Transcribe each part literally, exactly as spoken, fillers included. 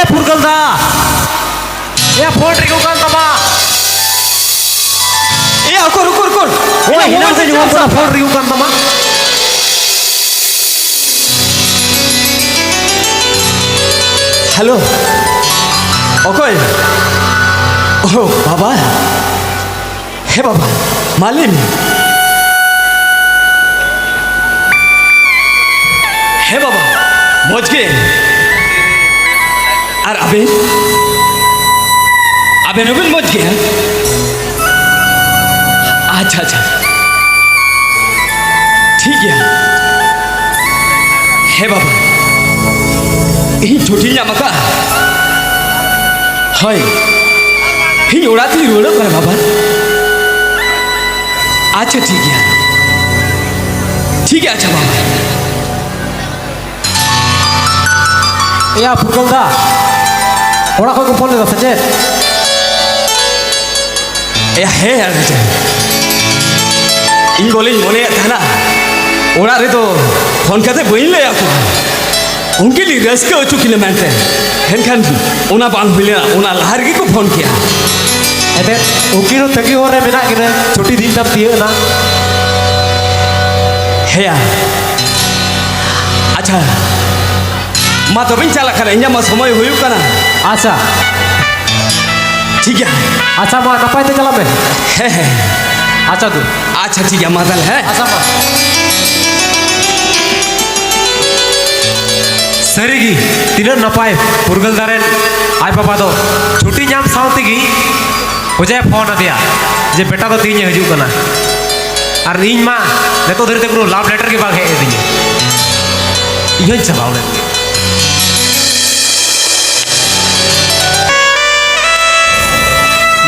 ᱯᱷᱩᱨᱜᱟᱹᱞ ᱫᱟ, ᱮᱭᱟ, ᱯᱷᱳᱱ ᱨᱤᱝᱚᱜ ᱠᱟᱱ ᱛᱟᱢᱟ᱾ ᱮᱭᱟ, ᱩᱠᱩᱨ, ᱩᱠᱩᱨ, ᱩᱠᱩᱨ᱾ ᱦᱳᱭ, ᱮᱭᱟ, ᱦᱮᱱᱟᱝ ᱢᱳᱵᱟᱭᱤᱞ ᱠᱷᱚᱱ ᱨᱮ ᱯᱷᱳᱱ ᱪᱟᱨᱡᱽ ᱨᱤᱝᱚᱜ ᱠᱟᱱ ᱛᱟᱢᱟ᱾ ᱦᱮᱞᱳ, ᱚᱠᱚᱭ? ᱳ ᱵᱟᱵᱟ, ᱦᱮᱸ ᱵᱟᱵᱟ, ᱢᱟ ᱞᱟᱹᱭ ᱢᱮ᱾ ᱦᱮᱸ ᱵᱟᱵᱟ, ᱢᱚᱡᱽ ᱜᱮ᱾ ᱟᱨ ᱟᱵᱮᱱ? ᱟᱵᱮᱱ ᱦᱚᱸᱵᱮᱱ ᱢᱚᱡᱽ ᱜᱮᱭᱟ? ᱟᱪᱪᱷᱟ, ᱟᱪᱪᱷᱟ, ᱴᱷᱤᱠ ᱜᱮᱭᱟ᱾ ᱦᱮᱸ ᱵᱟᱵᱟ, ᱤᱧ ᱪᱷᱩᱴᱤᱧ ᱧᱟᱢ ᱟᱠᱟᱫᱼᱟ᱾ ᱦᱳᱭ, ᱤᱧ ᱚᱲᱟᱜ ᱛᱤᱧ ᱨᱩᱣᱟᱹᱲᱚᱜ ᱠᱟᱱᱟ ᱵᱟᱵᱟ᱾ ᱟᱪᱪᱷᱟ, ᱴᱷᱤᱠ ᱜᱮᱭᱟ, ᱴᱷᱤᱠ ᱜᱮᱭᱟ, ᱟᱪᱪᱷᱟ ᱵᱟᱵᱟ᱾ ᱮᱭᱟ ᱯᱷᱩᱨᱜᱟᱹᱞ ᱫᱟ, ᱚᱲᱟᱜ ᱠᱷᱚᱱ ᱠᱚ ᱯᱷᱳᱱ ᱞᱮᱫᱟ ᱥᱮ ᱪᱮᱫ? ᱮᱭᱟ, ᱦᱮᱸ, ᱟᱨ ᱪᱮᱫ? ᱤᱧ ᱵᱚᱞᱮᱧ ᱢᱚᱱᱮᱭᱮᱫ ᱛᱟᱦᱮᱱᱟ, ᱚᱲᱟᱜ ᱨᱮᱫᱚ ᱯᱷᱳᱱ ᱠᱟᱛᱮ ᱵᱟᱹᱧ ᱞᱟᱹᱭ ᱟᱠᱚᱣᱟ᱾ ᱩᱱᱠᱤᱱ ᱞᱤᱧ ᱨᱟᱹᱥᱠᱟᱹ ᱦᱚᱪᱚ ᱠᱤᱱᱟ ᱢᱮᱱᱛᱮ, ᱢᱮᱱᱠᱷᱟᱱ ᱚᱱᱟ ᱵᱟᱝ ᱦᱩᱭ ᱞᱮᱱᱟ, ᱚᱱᱟ ᱞᱟᱦᱟ ᱨᱮᱜᱮ ᱠᱚ ᱯᱷᱳᱱ ᱠᱮᱜᱼᱟ᱾ ᱮᱱᱛᱮᱫ ᱩᱱᱠᱤᱱ ᱦᱚᱸ ᱛᱟᱺᱜᱤ ᱦᱚᱨ ᱨᱮ ᱢᱮᱱᱟᱜ ᱠᱤᱱᱟ, ᱪᱷᱩᱴᱤ ᱫᱤᱱ ᱛᱟᱢ ᱛᱤᱭᱟᱹᱜ ᱮᱱᱟ᱾ ᱦᱮᱸᱭᱟ, ᱟᱪᱪᱷᱟ, ᱢᱟ ᱛᱚᱵᱮᱧ ᱪᱟᱞᱟᱜ ᱠᱟᱱᱟ, ᱤᱧᱟᱹᱜ ᱢᱟ ᱥᱚᱢᱚᱭ ᱦᱩᱭᱩᱜ ᱠᱟᱱᱟ᱾ ᱟᱪᱪᱷᱟ᱾ ᱴᱷᱤᱠ ᱜᱮᱭᱟ᱾ ᱟᱪᱪᱷᱟ, ᱢᱟ ᱱᱟᱯᱟᱭ ᱛᱮ ᱪᱟᱞᱟᱜ ᱢᱮ᱾ ᱦᱮᱸ, ᱦᱮᱸ᱾ ᱟᱪᱪᱷᱟ, ᱫᱩ᱾ ᱟᱪᱪᱷᱟ, ᱴᱷᱤᱠ ᱜᱮᱭᱟ, ᱢᱟ ᱛᱟᱦᱞᱮ, ᱦᱮᱸ᱾ ᱟᱪᱪᱷᱟ, ᱢᱟ᱾ ᱥᱟᱹᱨᱤᱜᱮ, ᱛᱤᱱᱟᱹᱜ ᱱᱟᱯᱟᱭ ᱯᱷᱩᱨᱜᱟᱹᱞ ᱫᱟ ᱨᱮᱱ ᱟᱡ ᱵᱟᱵᱟ ᱫᱚ ᱪᱷᱩᱴᱤ ᱧᱟᱢ ᱥᱟᱶ ᱛᱮᱜᱮ ᱚᱡᱟᱭ ᱯᱷᱳᱱ ᱟᱫᱮᱭᱟ ᱡᱮ, "ᱵᱮᱴᱟ ᱫᱚ ᱛᱤᱦᱤᱧᱮ ᱦᱤᱡᱩᱜ ᱠᱟᱱᱟ?" ᱟᱨ ᱤᱧ ᱢᱟ ᱱᱤᱛᱚᱜ ᱫᱷᱟᱹᱨᱤᱡ ᱛᱮ ᱠᱳᱱᱳ ᱞᱟᱵᱷ ᱞᱮᱴᱟᱨ ᱜᱮ ᱵᱟᱝ ᱦᱮᱡ ᱟᱹᱫᱤᱧᱟ᱾ ᱤᱧ ᱦᱚᱸᱧ ᱪᱟᱵᱟᱣ ᱞᱮᱱ ᱜᱮ᱾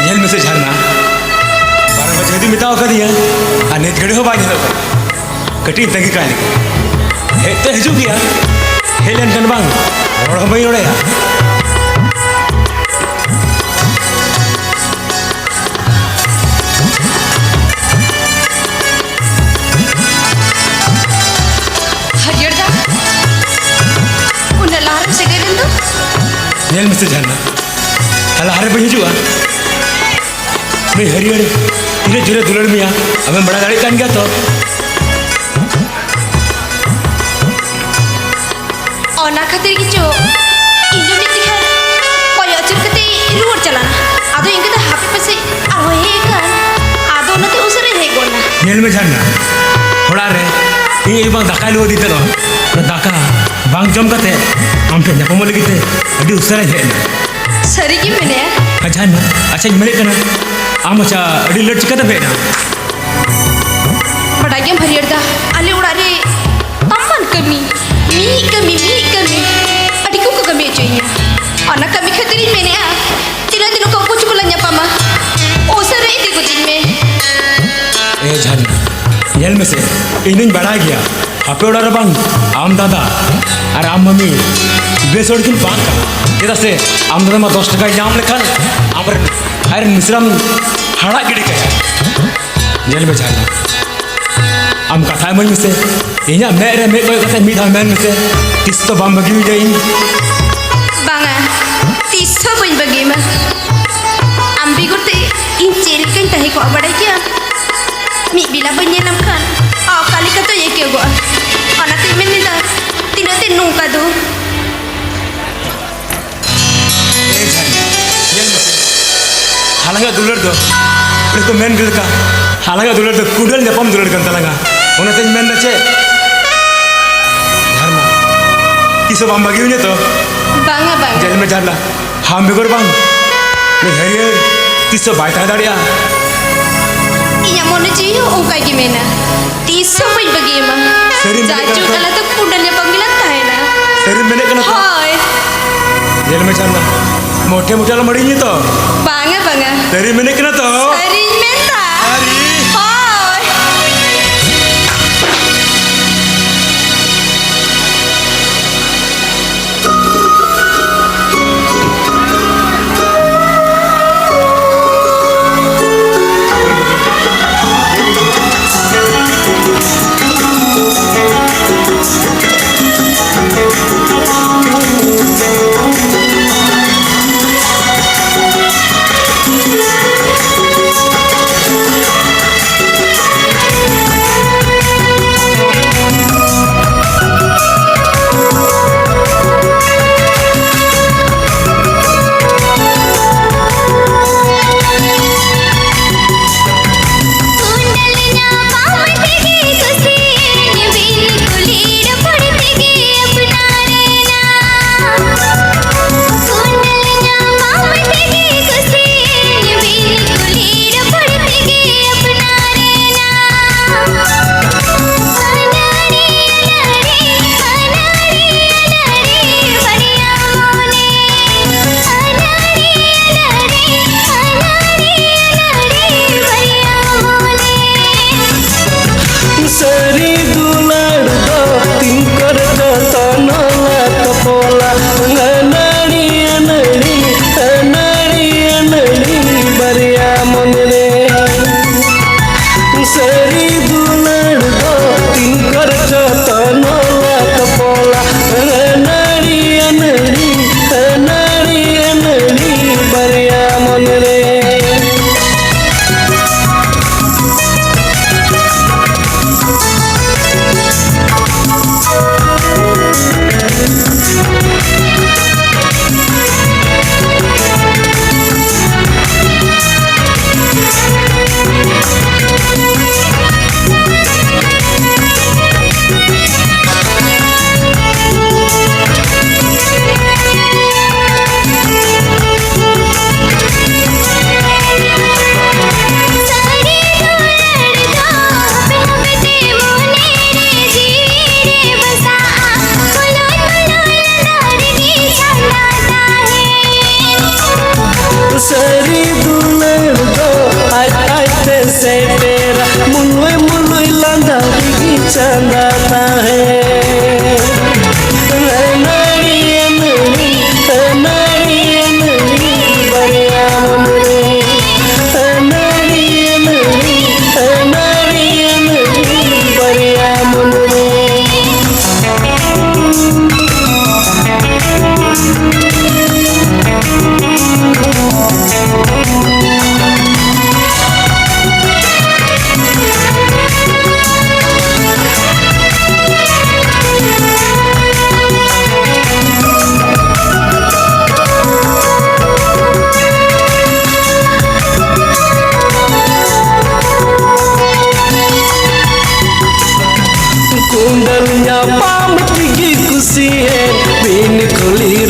ᱧᱮᱞ ᱢᱮᱥᱮ ᱡᱷᱟᱨᱱᱟ, ᱵᱟᱨᱚ ᱵᱟᱡᱮ ᱦᱟᱹᱵᱤᱡ ᱢᱮᱛᱟᱣ ᱟᱠᱟᱫᱤᱧᱟ ᱟᱨ ᱱᱤᱛ ᱜᱷᱟᱹᱲᱤᱡ ᱦᱚᱸ ᱵᱟᱭ ᱧᱮᱞᱚᱜ ᱠᱟᱱᱟ᱾ ᱠᱟᱹᱴᱤᱡ ᱤᱧ ᱛᱟᱺᱜᱤ ᱠᱟᱭ ᱞᱮᱜᱮ᱾ ᱦᱮᱡ ᱛᱚ ᱦᱤᱡᱩᱜ ᱜᱮᱭᱟ, ᱦᱮᱡ ᱞᱮᱱᱠᱷᱟᱱ ᱵᱟᱝ ᱨᱚᱲ ᱦᱚᱸ ᱵᱟᱹᱧ ᱨᱚᱲ ᱟᱭᱟ᱾ ᱦᱟᱹᱨᱭᱟᱹᱲ ᱫᱟ, ᱩᱱᱟᱹᱜ ᱞᱟᱦᱟ ᱨᱮᱢ ᱥᱟᱹᱜᱟᱹᱭ ᱞᱮᱱ ᱫᱚ? ᱧᱮᱞ ᱢᱮᱥᱮ ᱡᱷᱟᱨᱱᱟ, ᱛᱟᱦᱞᱮ ᱦᱟᱨᱮ ᱵᱟᱹᱧ ᱦᱤᱡᱩᱜᱼᱟ? ᱱᱩᱭ ᱦᱟᱹᱨᱭᱟᱹᱲ ᱛᱤᱱᱟᱹᱜ ᱡᱳᱨᱮ ᱫᱩᱞᱟᱹᱲ ᱢᱮᱭᱟ, ᱟᱢᱮᱢ ᱵᱟᱲᱟᱭ ᱫᱟᱲᱮᱭᱟᱜ ᱠᱟᱱ ᱜᱮᱭᱟ ᱛᱚ᱾ ᱚᱱᱟ ᱠᱷᱟᱹᱛᱤᱨ ᱜᱮᱪᱚ ᱤᱧ ᱫᱚ ᱢᱤᱫ ᱡᱚᱠᱷᱟ ᱠᱚᱭᱚᱜ ᱟᱹᱪᱩᱨ ᱠᱟᱛᱮ ᱨᱩᱣᱟᱹᱲ ᱪᱟᱞᱟᱜᱼᱟ᱾ ᱟᱫᱚ ᱤᱧ ᱫᱚ ᱦᱟᱯᱮ ᱯᱟᱥᱮᱡ ᱟᱨᱦᱚᱸ ᱦᱮᱡ ᱟᱠᱟᱱ, ᱟᱫᱚ ᱚᱱᱟᱛᱮ ᱩᱥᱟᱹᱨᱟᱧ ᱦᱮᱡ ᱜᱚᱫ ᱮᱱᱟ᱾ ᱧᱮᱞ ᱢᱮ ᱡᱷᱟᱨᱱᱟ, ᱚᱲᱟᱜ ᱨᱮ ᱤᱧ ᱟᱭᱳ ᱵᱟᱝ ᱫᱟᱠᱟᱭ ᱞᱩ ᱟᱹᱫᱤᱧ ᱛᱟᱦᱮᱱᱟ᱾ ᱚᱱᱟ ᱫᱟᱠᱟ ᱵᱟᱝ ᱡᱚᱢ ᱠᱟᱛᱮ ᱟᱢ ᱴᱷᱮᱱ ᱧᱟᱯᱟᱢᱚᱜ ᱞᱟᱹᱜᱤᱫ ᱛᱮ ᱟᱹᱰᱤ ᱩᱥᱟᱹᱨᱟᱧ ᱦᱮᱡ ᱮᱱᱟ᱾ ᱥᱟᱹᱨᱤ ᱜᱮᱢ ᱢᱮᱱᱮᱫᱼᱟ? ᱟᱪᱪᱷᱟ, ᱟᱪᱪᱷᱟᱧ ᱢᱮᱱᱮᱫ ᱠᱟᱱᱟ, ᱟᱢ ᱟᱪᱪᱷᱟ ᱟᱹᱰᱤ ᱞᱮᱴ ᱪᱤᱠᱟᱹᱛᱮᱢ ᱦᱮᱡ ᱮᱱᱟ? ᱵᱟᱰᱟᱭ ᱜᱮᱭᱟᱢ ᱦᱟᱹᱨᱭᱟᱹᱲ ᱫᱟ, ᱟᱞᱮ ᱚᱲᱟᱜ ᱨᱮ ᱛᱟᱢᱟᱱ ᱠᱟᱹᱢᱤ, ᱢᱤᱫ ᱠᱟᱹᱢᱤ, ᱢᱤᱫ ᱠᱟᱹᱢᱤ, ᱟᱹᱰᱤ ᱠᱚ ᱠᱟᱹᱢᱤ ᱦᱚᱪᱚᱭᱤᱧᱟ᱾ ᱚᱱᱟ ᱠᱟᱹᱢᱤ ᱠᱷᱟᱹᱛᱤᱨᱤᱧ ᱢᱮᱱᱮᱫᱼᱟ, ᱛᱤᱱᱟᱹᱜ ᱫᱤᱱ ᱱᱚᱝᱠᱟ ᱩᱠᱩ ᱪᱩᱠᱩ ᱞᱟᱝ ᱧᱟᱯᱟᱢᱟ, ᱩᱥᱟᱹᱨᱟ ᱤᱫᱤ ᱜᱚᱫᱤᱧ ᱢᱮ᱾ ᱮ ᱡᱷᱟᱨᱱᱟ, ᱧᱮᱞ ᱢᱮᱥᱮ, ᱤᱧ ᱫᱩᱧ ᱵᱟᱲᱟᱭ ᱜᱮᱭᱟ, ᱟᱯᱮ ᱚᱲᱟᱜ ᱨᱮ ᱵᱟᱝ ᱟᱢ ᱫᱟᱫᱟ ᱟᱨ ᱟᱢ ᱢᱟᱹᱢᱤ ᱵᱮᱥ ᱦᱚᱲ ᱠᱤᱱ ᱵᱟᱝ ᱠᱟᱱᱟ᱾ ᱪᱮᱫᱟᱜ ᱥᱮ ᱟᱢ ᱫᱟᱫᱟ ᱢᱟ ᱫᱚᱥ ᱴᱟᱠᱟᱭ ᱧᱟᱢ ᱞᱮᱠᱷᱟᱱ ᱟᱢᱨᱮᱱ, ᱟᱡᱨᱮᱱ ᱢᱤᱥᱨᱟᱢ ᱦᱟᱲᱟᱜ ᱜᱤᱰᱤ ᱠᱟᱭᱟ᱾ ᱧᱮᱞ ᱢᱮ ᱡᱷᱟᱨᱱᱟ, ᱟᱢ ᱠᱟᱛᱷᱟ ᱤᱢᱟᱹᱧ ᱢᱮᱥᱮ, ᱤᱧᱟᱹᱜ ᱢᱮᱫ ᱨᱮ ᱢᱮᱫ ᱠᱚᱭᱚᱜ ᱠᱟᱛᱮ ᱢᱤᱫ ᱫᱷᱟᱣ ᱢᱮᱱ ᱢᱮᱥᱮ, ᱛᱤᱥ ᱫᱚ ᱵᱟᱢ ᱵᱟᱹᱜᱤᱭᱟᱹᱧᱟ ᱤᱧ? ᱵᱟᱝᱟ, ᱛᱤᱥ ᱦᱚᱸ ᱵᱟᱹᱧ ᱵᱟᱹᱜᱤᱭᱟᱢᱟ᱾ ᱟᱢ ᱵᱮᱜᱚᱨ ᱛᱮ ᱤᱧ ᱪᱮᱫ ᱞᱮᱠᱟᱧ ᱛᱟᱦᱮᱸ ᱠᱚᱜᱼᱟ ᱵᱟᱲᱟᱭ ᱜᱮᱭᱟᱢ? ᱢᱤᱫ ᱵᱮᱞᱟ ᱵᱟᱹᱧ ᱧᱮᱞ ᱞᱮᱢ ᱠᱷᱟᱱ ᱚᱠᱟ ᱞᱮᱠᱟ ᱪᱚᱧ ᱟᱹᱭᱠᱟᱹᱣ ᱜᱚᱜᱼᱟ᱾ ᱚᱱᱟᱛᱮᱧ ᱢᱮᱱ ᱮᱫᱟ, ᱛᱤᱱᱟᱹᱜ ᱛᱮ ᱱᱚᱝᱠᱟ ᱫᱚ? ᱮ ᱡᱷᱟᱨᱱᱟ, ᱧᱮᱞ ᱢᱮᱥᱮ, ᱟᱞᱟᱝᱟᱜ ᱫᱩᱞᱟᱹᱲ ᱫᱚ, ᱚᱱᱮ ᱠᱚ ᱢᱮᱱ ᱞᱮᱠᱟ, ᱟᱞᱟᱝᱟᱜ ᱫᱩᱞᱟᱹᱲ ᱫᱚ ᱠᱩᱸᱰᱟᱹᱞ ᱧᱟᱯᱟᱢ ᱫᱩᱞᱟᱹᱲ ᱠᱟᱱ ᱛᱟᱞᱟᱝᱟ᱾ ᱚᱱᱟᱛᱮᱧ ᱢᱮᱱ ᱮᱫᱟ ᱪᱮᱫ, ᱡᱷᱟᱨᱱᱟ, ᱛᱤᱥ ᱦᱚᱸ ᱵᱟᱢ ᱵᱟᱹᱜᱤᱭᱟᱹᱧᱟ ᱛᱚ? ᱵᱟᱝᱟ, ᱵᱟᱝᱟ᱾ ᱧᱮᱞ ᱢᱮ ᱡᱷᱟᱨᱱᱟ, ᱟᱢ ᱵᱮᱜᱚᱨ ᱵᱟᱝ ᱱᱩᱭ ᱦᱟᱹᱨᱭᱟᱹᱲ ᱛᱤᱥ ᱦᱚᱸ ᱵᱟᱭ ᱛᱟᱦᱮᱸ ᱫᱟᱲᱮᱭᱟᱜᱼᱟ᱾ ᱤᱧᱟᱹᱜ ᱢᱚᱱᱮ ᱡᱤᱣᱤ ᱦᱚᱸ ᱚᱱᱠᱟ ᱜᱮ ᱢᱮᱱᱟ, ᱛᱤᱥ ᱦᱚᱸ ᱵᱟᱹᱧ ᱵᱟᱹᱜᱤᱭᱟᱢᱟ᱾ ᱥᱟᱹᱨᱤᱢ ᱢᱮᱱᱮᱫ ᱠᱟᱱᱟ ᱡᱟᱭᱡᱩᱜᱽ ᱛᱚ? ᱟᱞᱟᱝ ᱫᱚ ᱠᱩᱸᱰᱟᱹᱞ ᱧᱟᱯᱟᱢ ᱜᱮᱞᱟᱝ ᱛᱟᱦᱮᱱᱟ᱾ ᱥᱟᱹᱨᱤᱢ ᱢᱮᱱᱮᱫ ᱠᱟᱱᱟ ᱛᱚ? ᱦᱳᱭ᱾ ᱧᱮᱞ ᱢᱮ ᱡᱷᱟᱨᱱᱟ, ᱢᱚᱴᱷᱮ ᱢᱚᱴᱷᱮ ᱟᱞᱚᱢ ᱟᱹᱲᱤᱧᱟ ᱛᱚ᱾ ᱵᱟᱝᱟ, ᱵᱟᱝᱟ᱾ ᱥᱟᱹᱨᱤᱢ ᱢᱮᱱᱮᱫ ᱠᱟᱱᱟ ᱛᱚ? ᱥᱟᱹᱨᱤᱧ ᱢᱮᱱᱫᱟ᱾ ᱥᱟᱹᱨᱤ᱾ ᱦᱳᱭ᱾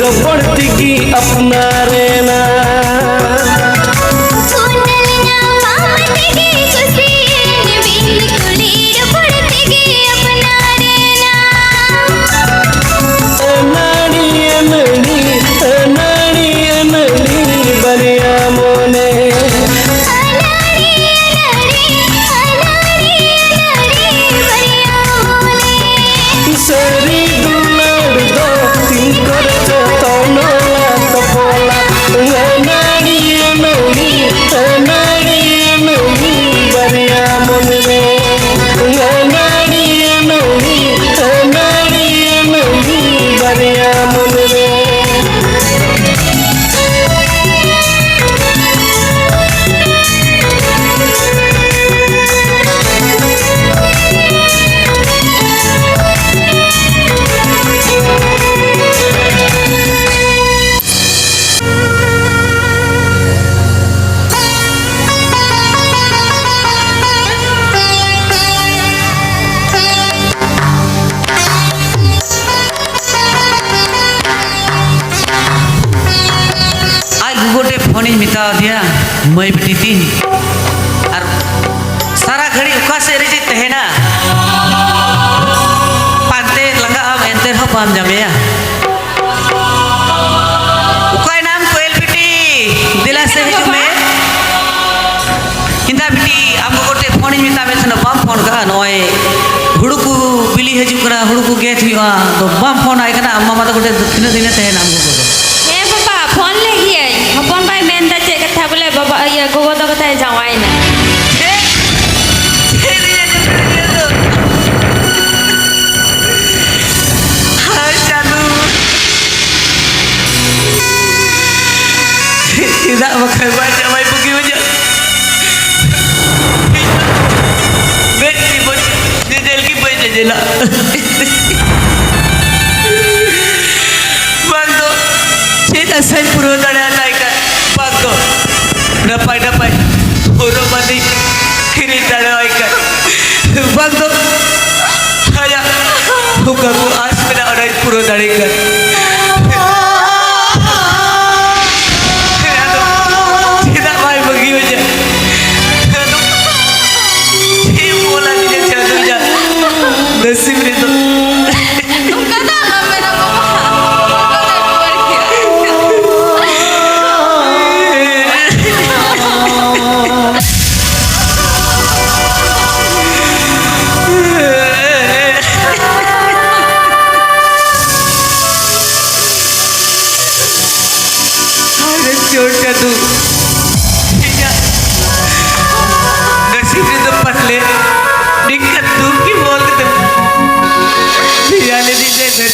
ᱨᱚᱯᱚᱲ ᱛᱮᱜᱮ ᱟᱯᱱᱟᱨᱮᱱᱟ᱾ ᱠᱩᱸᱰᱟᱹᱞ ᱧᱟᱯᱟᱢ ᱛᱮᱜᱮ ᱠᱩᱥᱤᱭᱮᱱ ᱵᱤᱱ, ᱠᱩᱞᱤ ᱨᱚᱯᱚᱲ ᱛᱮᱜᱮ ᱟᱯᱱᱟᱨᱮᱱᱟ᱾ ᱟᱹᱱᱟᱹᱲᱤ ᱟᱹᱱᱟᱹᱲᱤ, ᱟᱹᱱᱟᱹᱲᱤ ᱟᱹᱱᱟᱹᱲᱤ ᱵᱟᱨᱭᱟ ᱢᱚᱱᱮ᱾ ᱟᱹᱱᱟᱹᱲᱤ ᱟᱹᱱᱟᱹᱲᱤ, ᱟᱹᱱᱟᱹᱲᱤ ᱟᱹᱱᱟᱹᱲᱤ ᱵᱟᱨᱭᱟ ᱢᱚᱱᱮ᱾ ᱥᱟᱹᱨᱤ ᱫᱩᱞᱟᱹᱲ ᱫᱚ ᱛᱤᱱ ᱠᱚᱨᱮ ᱪᱚ ᱛᱚᱱᱚᱞᱟ ᱛᱚᱯᱚᱞᱟ᱾ ᱟᱹᱱᱟᱹᱲᱤ ᱟᱹᱱᱟᱹᱲᱤ, ᱟᱹᱱᱟᱹᱲᱤ ᱟᱹᱱᱟᱹᱲᱤ ᱵᱟᱨᱭᱟ ᱢᱚᱱᱮ᱾ ᱟᱹᱱᱟᱹᱲᱤ ᱟᱹᱱᱟᱹᱲᱤ, ᱟᱹᱱᱟᱹᱲᱤ ᱟᱹᱱᱟᱹᱲᱤ ᱵᱟᱨᱭᱟ ᱢᱚᱱᱮ᱾ ᱟᱡ ᱜᱚᱜᱚ ᱴᱷᱮᱡ ᱯᱷᱳᱱᱤᱧ ᱢᱮᱛᱟ ᱫᱮᱭᱟ, ᱢᱟᱹᱭ ᱵᱤᱴᱤ ᱛᱤᱧ, ᱟᱨ ᱥᱟᱨᱟ ᱜᱷᱟᱹᱲᱤᱡ ᱚᱠᱟ ᱥᱮᱫ ᱨᱮ ᱡᱮ ᱛᱟᱦᱮᱱᱟ, ᱯᱟᱱᱛᱮ ᱞᱟᱸᱜᱟᱜ ᱟᱢ, ᱮᱱᱛᱮ ᱨᱮᱦᱚᱸ ᱵᱟᱢ ᱧᱟᱢᱮᱭᱟ᱾ ᱚᱠᱟᱭ ᱱᱟᱢ ᱠᱳᱭᱮᱞ ᱵᱤᱴᱤ? ᱫᱮᱞᱟ ᱥᱮ ᱦᱤᱡᱩᱜ ᱢᱮ᱾ ᱦᱮᱸᱫᱟ ᱵᱤᱴᱤ, ᱟᱢ ᱜᱚᱜᱚ ᱴᱷᱮᱡ ᱯᱷᱳᱱᱤᱧ ᱢᱮᱛᱟᱫ ᱢᱮ ᱛᱟᱦᱮᱱᱟ, ᱵᱟᱢ ᱯᱷᱳᱱ ᱠᱟᱜᱼᱟ᱾ ᱱᱚᱜᱼᱚᱭ ᱦᱩᱲᱩ ᱠᱚ ᱵᱤᱞᱤ ᱦᱤᱡᱩᱜ ᱠᱟᱱᱟ, ᱦᱩᱲᱩ ᱠᱚ ᱜᱮᱫ ᱦᱩᱭᱩᱜᱼᱟ, ᱟᱫᱚ ᱵᱟᱢ ᱯᱷᱳᱱ ᱟᱭ ᱠᱟᱱᱟ᱾ ᱟᱢ ᱢᱟᱢᱟ ᱛᱟᱠᱚ ᱴᱷᱮᱡ ᱛᱤᱱᱟᱹᱜ ᱫᱤᱱᱮ ᱛᱟᱦᱮᱱᱟ ᱟᱢ ᱜᱚᱜᱚ ᱫᱚ? ᱦᱮᱸ ᱵᱟᱵᱟ, ᱯᱷᱳᱱ ᱞᱮᱫ ᱜᱤᱭᱟᱹᱧ᱾ ᱦᱚᱯᱚᱱ ᱵᱟᱭ ᱢᱮᱱᱫᱟ ᱪᱮᱫ ᱠᱟᱛᱷᱟ, ᱵᱚᱞᱮ ᱵᱟᱵᱟ, ᱤᱭᱟᱹ, ᱜᱚᱜᱚ ᱫᱚ ᱠᱟᱛᱷᱟᱭ ᱡᱟᱶᱟᱭᱮᱱᱟ᱾ ᱪᱮᱫ? ᱪᱮᱫ ᱤᱧ ᱟᱸᱡᱚᱢ ᱠᱮᱫᱟ ᱱᱤᱭᱟᱹ ᱫᱚ? ᱦᱟᱭ ᱪᱟᱸᱫᱚ᱾ ᱪᱮᱫᱟᱜ ᱵᱟᱠᱷᱟᱱ ᱵᱟᱭ ᱡᱟᱶᱟᱭ ᱵᱩᱜᱤ ᱵᱩᱡᱷᱟᱹᱜ? ᱢᱮᱫ ᱜᱮ ᱵᱟᱹᱧ ᱧᱮᱧᱮᱞ ᱜᱮ ᱵᱟᱹᱧ ᱧᱮᱧᱮᱞᱟ᱾ ᱵᱟᱝ ᱫᱚ ᱪᱮᱫ ᱟᱥᱟᱧ ᱯᱩᱨᱟᱹᱣ ᱫᱟᱲᱮᱭᱟᱛᱟᱭ ᱠᱟᱱ, ᱵᱟᱝ ᱫᱚ ᱱᱟᱯᱟᱭ ᱱᱟᱯᱟᱭ ᱦᱚᱨᱚᱜ ᱵᱟᱸᱫᱮ ᱠᱤᱨᱤᱧ ᱫᱟᱲᱮᱣᱟᱭ ᱠᱟᱱ, ᱵᱟᱝ ᱫᱚ ᱟᱭᱟᱜ ᱚᱠᱟ ᱠᱚ ᱟᱸᱥ ᱢᱮᱱᱟᱜ ᱚᱱᱟᱧ ᱯᱩᱨᱟᱹᱣ ᱫᱟᱲᱮᱭᱟᱜ ᱠᱟᱱ᱾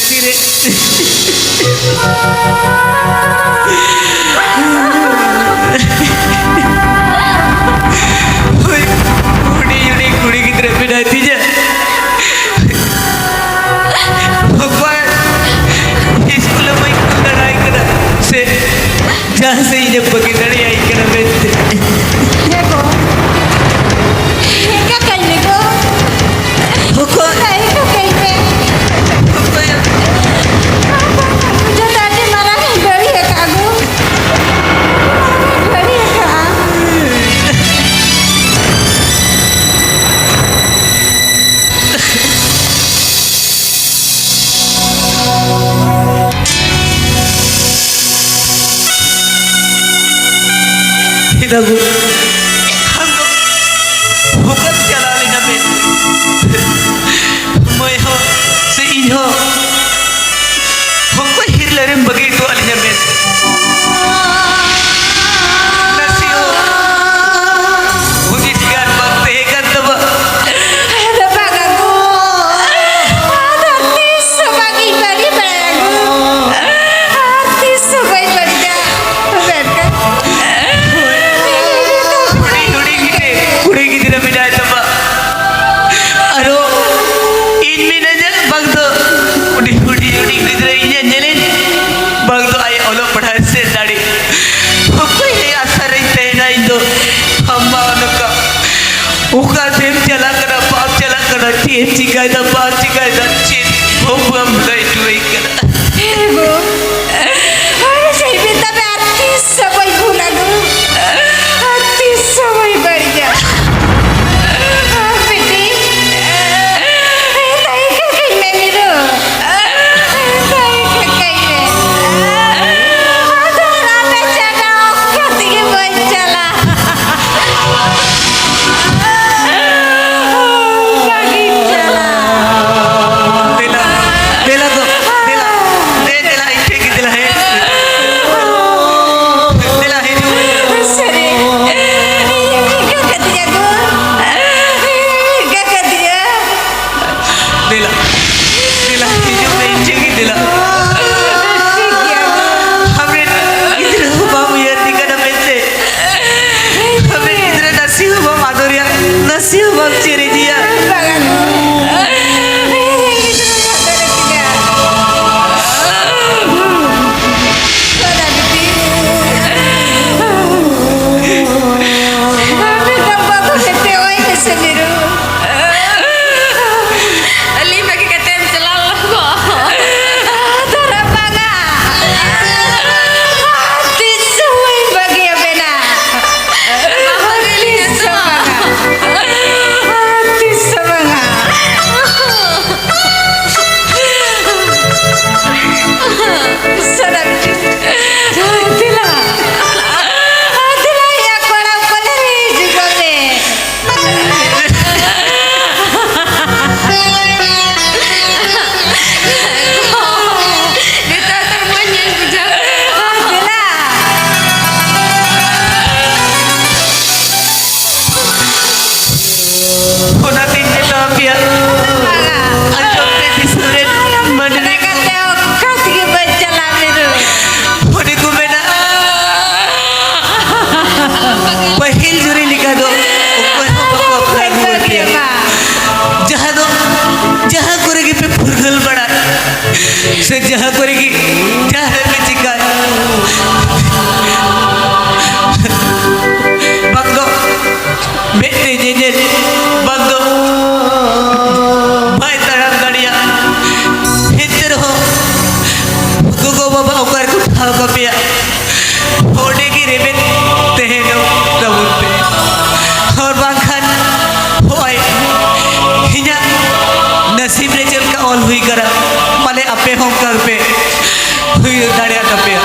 ᱛᱤᱨᱮ ᱦᱳᱭ, ᱦᱩᱰᱤᱧ ᱦᱩᱰᱤᱧ ᱠᱩᱲᱤ ᱜᱤᱫᱽᱨᱟᱹ ᱢᱮᱱᱟᱭ ᱛᱤᱧᱟ᱾ ᱚᱠᱚᱭ ᱤᱥᱠᱩᱞ ᱮ ᱵᱟᱹᱧ ᱠᱩᱞ ᱫᱟᱲᱮᱭᱟᱭ ᱠᱟᱱᱟ ᱥᱮ ᱡᱟᱦᱟᱸ ᱥᱮᱫ ᱤᱧ ᱮ ᱵᱟᱹᱜᱤ ᱫᱟᱲᱮᱭᱟᱭ ᱠᱟᱱᱟ ᱢᱮᱱᱛᱮ᱾ ᱦᱮᱸ ᱜᱚ, ᱦᱮᱸ ᱠᱟᱠᱟᱧ ᱢᱮ ᱜᱚ᱾ ᱚᱠᱚᱭ? ᱦᱮᱸ ᱠᱟᱠᱟᱧ ᱢᱮ᱾ ᱚᱠᱚᱭ? ᱡᱚᱛᱚ ᱟᱹᱰᱤ ᱢᱟᱨᱟᱝ ᱤᱧ ᱵᱟᱹᱲᱤᱡ ᱟᱠᱟᱫ ᱜᱚ᱾ ᱟᱹᱰᱤ ᱢᱟᱨᱟᱝ ᱤᱧ ᱵᱟᱹᱲᱤᱡ ᱟᱠᱟᱫᱼᱟ᱾ ᱦᱮᱸ ᱵᱟᱹᱵᱩ, ᱟᱢ ᱫᱚ ᱚᱠᱟᱢ ᱪᱟᱞᱟᱣ ᱞᱮᱱᱟ ᱢᱮᱱᱛᱮ? ᱢᱟᱹᱭ ᱦᱚᱸ ᱥᱮ ᱤᱧ ᱦᱚᱸ ᱚᱠᱚᱭ ᱦᱤᱨᱞᱟᱹ ᱨᱮᱢ ᱵᱟᱹᱜᱤ ᱦᱚᱴᱚ ᱟᱹᱞᱤᱧᱟ ᱢᱮᱱᱛᱮ? ᱱᱟᱥᱮ ᱦᱚᱸ ᱦᱩᱫᱤᱥ ᱜᱮᱭᱟᱱ ᱵᱟᱝ ᱛᱟᱦᱮᱸ ᱠᱟᱱ ᱛᱟᱢᱟ᱾ ᱟᱫᱚ ᱵᱟᱝᱟ ᱜᱳ, ᱟᱫᱚ ᱛᱤᱥ ᱦᱚᱸ ᱵᱟᱝ ᱤᱧ ᱵᱟᱹᱲᱤᱡ ᱵᱟᱲᱟᱭᱟ ᱜᱳ, ᱟᱨ ᱛᱤᱥ ᱦᱚᱸ ᱵᱟᱹᱧ ᱵᱟᱹᱲᱤᱡᱟ᱾ ᱢᱮᱱᱠᱷᱟᱱ ᱥᱮ ᱡᱟᱦᱟᱸ ᱠᱚᱨᱮ ᱜᱮ ᱡᱟᱦᱟᱸ ᱨᱮ ᱪᱤᱠᱟᱹ, ᱵᱟᱝ ᱫᱚ ᱢᱮᱫ ᱛᱮ ᱧᱮᱧᱮᱞ, ᱵᱟᱝ ᱫᱚ ᱵᱟᱭ ᱛᱟᱲᱟᱢ ᱫᱟᱲᱮᱭᱟᱜ, ᱮᱱᱛᱮ ᱨᱮᱦᱚᱸ ᱜᱚᱜᱚ ᱵᱟᱵᱟ ᱚᱠᱟ ᱨᱮᱠᱚ ᱴᱷᱟᱶ ᱠᱟᱯᱮᱭᱟ, ᱚᱸᱰᱮ ᱜᱮ ᱨᱮᱵᱮᱫ ᱛᱟᱦᱮᱱᱚᱜ ᱛᱟᱵᱚᱱ ᱯᱮ᱾ ᱟᱨ ᱵᱟᱝᱠᱷᱟᱱ ᱦᱚᱸᱜᱼᱚᱭ ᱤᱧᱟᱹᱜ ᱱᱟᱥᱤᱵ ᱨᱮ ᱪᱮᱫ ᱞᱮᱠᱟ ᱚᱞ ᱦᱩᱭ ᱠᱟᱱᱟ, ᱯᱟᱞᱮ ᱟᱯᱮ ᱦᱚᱸ ᱚᱱᱠᱟ ᱜᱮᱯᱮ ᱦᱩᱭ ᱫᱟᱲᱮᱭᱟᱜ ᱛᱟᱯᱮᱭᱟ᱾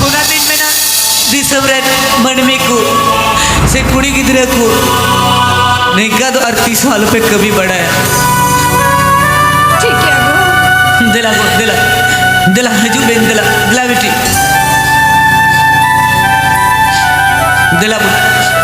ᱚᱱᱟᱛᱤᱧ ᱢᱮᱱᱟ, ᱫᱤᱥᱚᱢ ᱨᱮᱱ ᱢᱟᱹᱱᱢᱤ ᱠᱚ ᱥᱮ ᱠᱩᱲᱤ ᱜᱤᱫᱽᱨᱟᱹ ᱠᱚ, ᱱᱤᱝᱠᱟ ᱫᱚ ᱟᱨ ᱛᱤᱥ ᱦᱚᱸ ᱟᱞᱚᱯᱮ ᱠᱟᱹᱢᱤ ᱵᱟᱲᱟᱭᱟ᱾ ᱴᱷᱤᱠ ᱜᱮᱭᱟ ᱜᱚ᱾ ᱫᱮᱞᱟ ᱜᱚ, ᱫᱮᱞᱟ, ᱫᱮᱞᱟ, ᱦᱤᱡᱩᱜ ᱵᱮᱱ, ᱫᱮᱞᱟ, ᱫᱮᱞᱟ ᱵᱤᱴᱤ᱾ ᱫᱮᱞᱟ ᱵᱚᱱ᱾